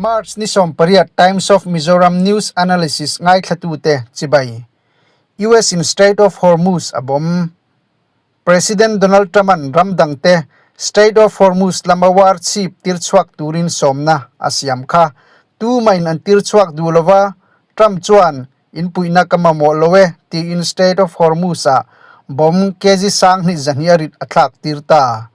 March ni 18 Times of Mizoram News Analysis ngaithlatute chibai. US in Strait of Hormuz a bawm. President Donald Trump-a'n ram dangte Strait of Hormuz lama war chhip tir chhuak turin sawmna a siam kha. Tumain an tir chhuak duh lova, Trump chuan Inpuihna ka mamawh lo e, tiin Strait of Hormuz-ah bomb kg 1200 a rit a thlak tir ta.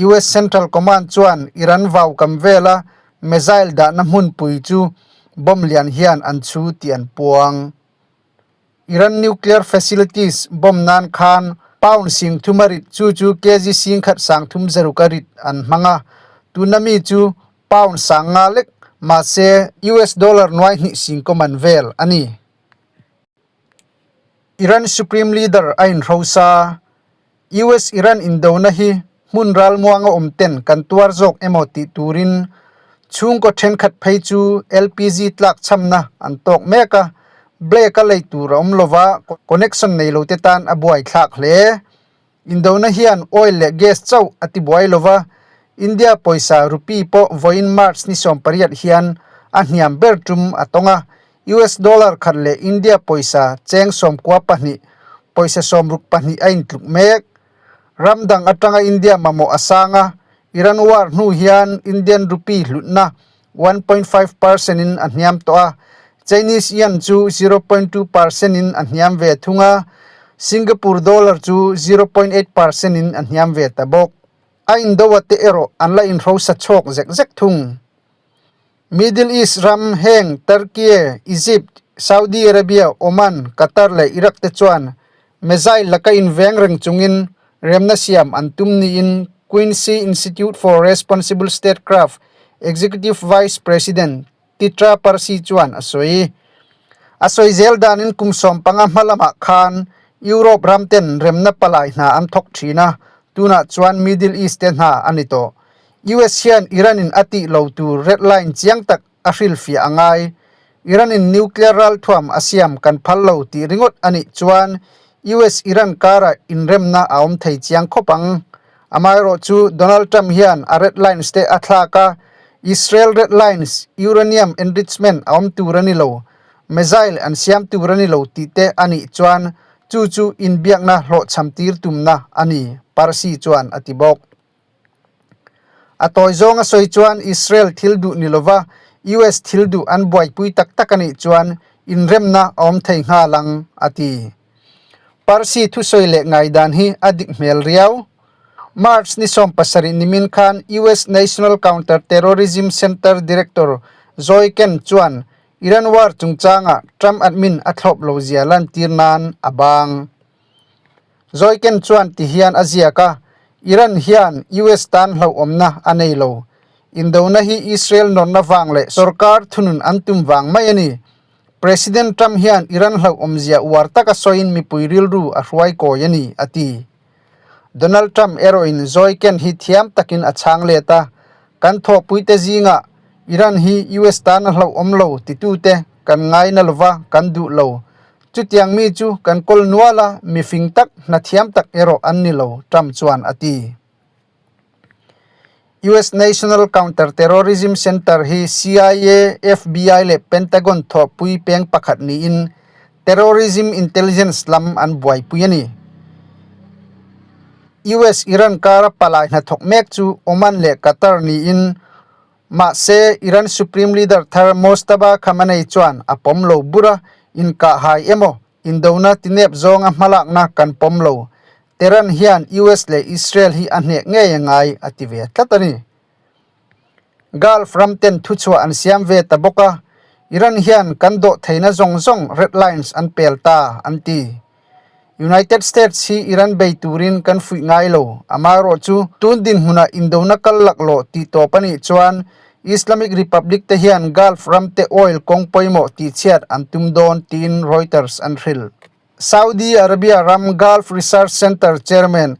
US Central Command chuan Iran vau kam vela missile dahna hmunpui chu bomb lian hian an chhu tih an puang. Iran nuclear facilities bomb nan khan pound 30 a rit chu chu kg 1036 a rit an hmang a, tuna mi chu pound 50 lek mahse US dollar nuai hnih sing kaw man vel a ni. Iran Supreme Leader a inhrosa. US-Iran indona hi hmun ralmuanga awm ten kan tuar zawk emaw tih turin chhungkaw thenkhat phei chu LPG tlak chhamna an tawk mek a, black a lei tur a awm lova connection nei lo te tan a buai thlak hle. Indona hian oil leh gas chauh a ti buai lova, India pawisa rupee pawh vawiin March ni 18 hian a hniam ber tum a tawng a, US dollar khat leh India pawisa cheng 92, pawisa 62 a intluk mek. Ram dang atanga India mamawh a sang a, Iran war hnu hian Indian rupee hlutna 1.5 percent in a hniam tawh a, Chinese yuan chu 0.2 percent in a hniam ve thung a, Singapore dollar chu 0.8 percent in a hniam ve ta bawk. A indo a te erawh an la inhrosa chhawk zek zek thung. Middle East ram heng Turkey, Egypt, Saudi Arabia, Oman, Qatar leh Iraq te chuan missile laka inveng reng chungin remna siam an tum niin Quincy Institute for Responsible Statecraft Executive Vice President Titra Parsi chuan a sawi. A sawi zel danin kum 15 hma lamah khan Europe ram ten remna palai hna an thawk thin a, tunah chuan Middle East te hna a ni tawh. US hian Iran in a tih lo tur red line chiang tak a hrilhfiah a ngai. Iran in nuclear ralthuam a siam kan phal lo tih ringawt a nih chuan US-Iran karah inremna a awm thei chiang khawp ang. Amaherawh chu Donald Trump hian a red lines te a thlak a, Israel red lines, uranium enrichment a awm tur a ni lo, missile an siam tur a ni lo tih te a nih chuan chu chu inbiakna hlawhchham tir tumna a ni, Parsi chuan a ti bawk. A tawi zawng a sawi chuan Israel thil duh ni lova US thil duh an buaipui tak tak a nih chuan inremna a awm thei nghal ang, a ti. Parsi thusawi leh ngaidan hi a dik hmel riau. March ni 17 nimin khan US National Counter Terrorism Center Director Zoe Ken chuan Iran war chungchangah Trump admin a thlawp lo zia lantir nan a bang. Zoiken chuan ti hian a ziak a, Iran hian US tan hlauhawmna a nei lo. Indona hi Israel nawrna vang leh sorkar thunun an tum vang mai a ni. President Trump hian Iran hlauhawmzia uar taka sawiin mipui rilru a hruai kawi a ni, a ti. Donald Trump erawhin Zoiken hi thiam takin a chhang let a, Kan thawhpuite zingah Iran hi US tan a hlauhawm lo titute kan ngaina lova kan duh lo. Chutiang mi chu kan kawl nual a, mi fing tak, hna thiam tak erawh an ni lo, Trump chuan a ti. US National Counter-Terrorism Center hi CIA, FBI leh Pentagon thawhpui peng pakhat niin terrorism intelligence lam an buaipui a ni. US-Iran kara palai hnathawk mek chu Oman leh Qatar niin Mahse, Iran Supreme Leader thar Mojtaba Khamenei chuan a pawm lo bur a, inkah hai emaw, indona tinep zawnga hmalakna kan pawm lo. Tehran hian US leh Israel hi a hneh ngei a ngai, a ti ve tlat a ni. Gulf ram ten thuchhuah an siam ve ta bawk a, Iran hian kan dawh theihna zawng zawng red lines an pel ta, an ti. United States hi Iran bei turin kan fuih ngai lo. Amaherawh chu, tun dinhmunah indona kal laklawh tih tawp a nih chuan Islamic Republic te hian Gulf ramte oil kawng pawimawh tihchhiat an tum dawn tiin Reuters an hrilh. Saudi Arabia ram Gulf Research Center chairman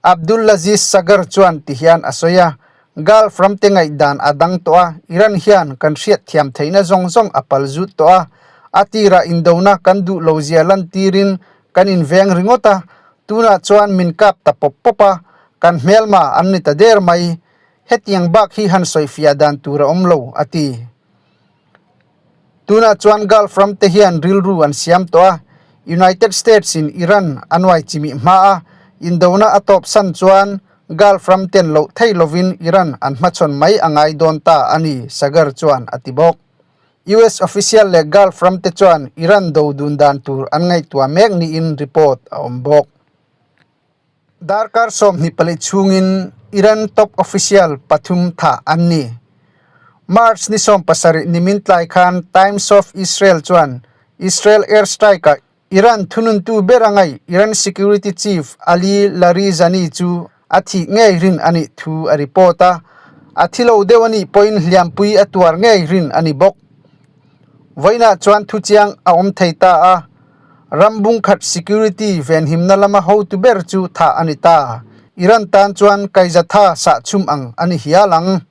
Abdulaziz Sagar chuan ti hian a sawi a, Gulf ramte ngaihdan a dang tawh a, Iran hian kan hriatthiam theihna zawng zawng a pal zut tawh a, a tirah indona kan duh lo zia lantirin kan inveng ringawt a, tunah chuan min kap ta pawp pawp a, kan hmelma an ni ta der mai. Hetiang bak hi han sawifiah dan tur a awm lo, a ti. Tunah chuan Gulf ram te hian rilru an siam tawh a, United States in Iran a nuai chimih hma a, indona a tawp san chuan Gulf ram ten loh thei lovin Iran an hmachhawn mai a ngai dawn ta a ni, Sagar chuan a ti bawk. US official leh Gulf ram te chuan Iran do dun dan tur an ngaihtuah mek niin report a awm bawk. Darkar 24 chhungin Iran top official pathum thah an ni. March ni 17 nimin tlai khan Times of Israel chuan Israel airstrike-ah Iran thununtu ber a ngaih Iran security chief Ali Larijani chu a thih ngei rin a nih thu a report a, a thi lo deuh a nih pawhin hliampui a tuar ngei rin a ni bawk. Vawiinah chuan thuchiang a awm thei ta a, ram bungkhat security venhimna lama hotu ber chu thah a ni ta. Iran tan chuan kaizatha sahchhum ang a ni hial ang.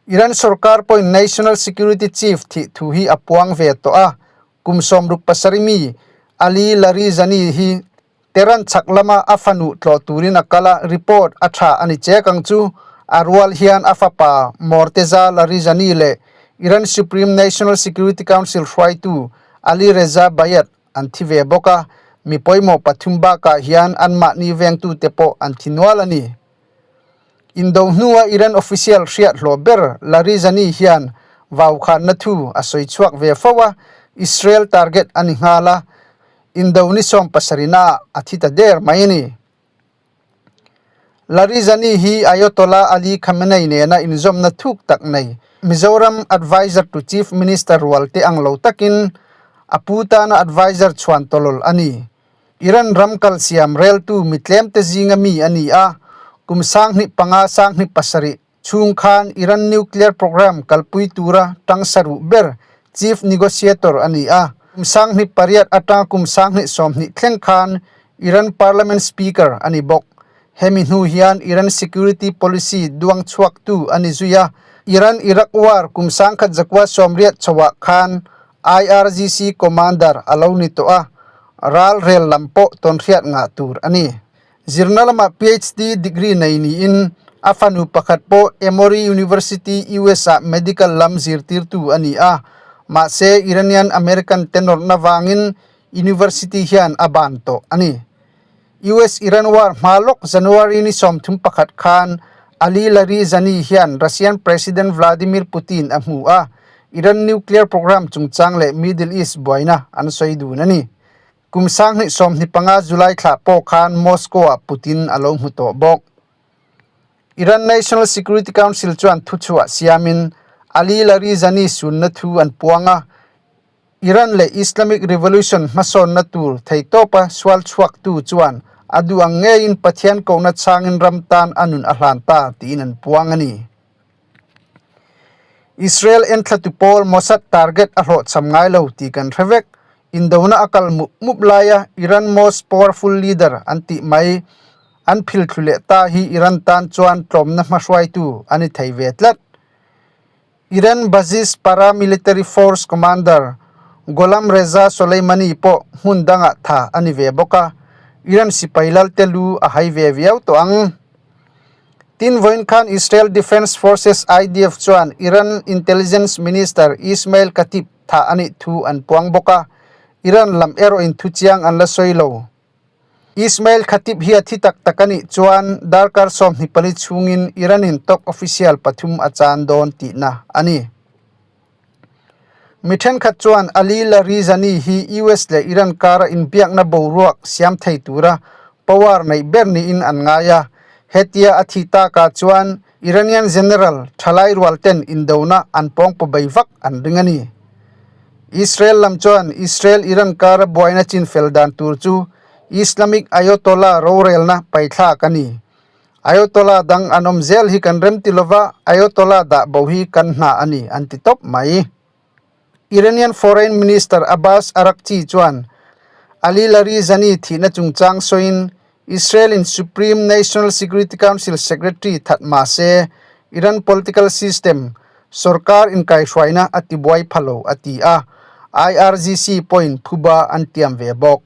Iran sorkar pawhin National Security Chief thih thu hi a puang ve tawh a, kum 67 mi Ali Larijani hi Tehran chhak lama a fanu tlawh turin a kal a, report a tha a ni chek ang chu. A rual hian a fapa Morteza Larijani leh Iran Supreme National Security Council hruaitu Ali Reza Bayat an thi ve bawk a, mi pawimawh pathum bakah hian anmahni vengtute pawh an thi nual a ni. Indo hnua Iran official hriat hlawh ber Larijani hian vaukhanna thu a sawi chhuak ve fo a, Israel target a ni nghal a, indo ni 70 ah a thi ta der mai a ni. Larijani hi Ayatollah Ali Khamenei nena inzawmna thuk tak nei Mizoram Adviser to Chief Minister rual te ang lo takin a pu tana adviser chhuan tawlawl a ni. Iran ram kalsiam reltu mi tlemte zinga mi a ni a, kum 2005 2007 chhung khan Iran nuclear program kalpui tura tang saruh ber chief negotiator a ni a, kum 2008 atanga kum 2020 thleng khan Iran parliament speaker a ni bawk. Hemi hnu hian Iran security policy duang chhuaktu a ni zui a, Iran-Iraq war kum 1980 chhoah khan IRGC Commander a lo ni tawh a, ral rel lam pawh tawnhriat ngah tur a ni. Zirna lamah PhD degree nei niin a fanu pakhat pawh Emory University, US ah medical lam zirtirtu a ni a, mahse Iranian American te nawrhna vangin university hian a ban tawh a ni. US-Iran war hma lawk January ni 31 khan Ali Larijani hian Russian President Vladimir Putin a hmu a, Iran nuclear program chungchang leh Middle East buaina an sawi dun a ni. Kum 2025 July thla pawh khan Moscow-ah Putin a lo hmu tawh bawk. Iran National Security Council chuan thuchhuah siamin Ali Larijani sunna thu an puang a, Iran leh Islamic Revolution hmasawnna tur theitawpa sual chhuaktu chuan a duh ang ngeiin Pathian kohna chhangin ram tan a nun a hlan ta tiin an puang a ni. Israel enthlatu pawl Mossad target a hlawhchham ngai lo tih kan hre vek. Indona a kal mup mup laia Iran most powerful leader an tih mai an phil thlu leh ta hi Iran tan chuan tlawmna hmahruaitu a ni thei ve tlat. Iran Basij paramilitary force commander Gholam Reza Soleimani pawh hmun dangah tha a ni ve bawk a, Iran sipai lalte lu a hai ve viau tawh ang. Tin vawiin khan Israel Defence Forces, IDF, chuan Iran Intelligence Minister Ismail Khatib thah a nih thu an puang bawk a, Iran lam erawhin thuchiang an la sawi lo. Ismail Khatib hi a thi tak tak a nih chuan darkar 24 chhungin Iran-in top official pathum a chan dawn tihna a ni. Mi thenkhat chuan Ali Larijani hi US leh Iran kara inbiakna boruak siam thei tura power neih ber niin an ngai a, hetia a thi takah chuan Iranian general thalai rual ten indona an pawngpaw bei vak an ring a ni. Israel lam chuan Israel-Iran kara buaina chinfel dan tur chu Islamic Ayatollah rorelna paithlak a ni. Ayatollah dang an awm zel hi kan rem ti lova, Ayatollah dah bo hi kan hna a ni an ti tawp mai. Iranian Foreign Minister Abbas Araghchi chuan Ali Larijani thihna chungchang sawiin Israel-in Supreme National Security Council Secretary that mah se Iran political system sorkar inkaihhruaina a tibuai pha lo a ti a, IRGC pawhin phuba an tiam ve bawk.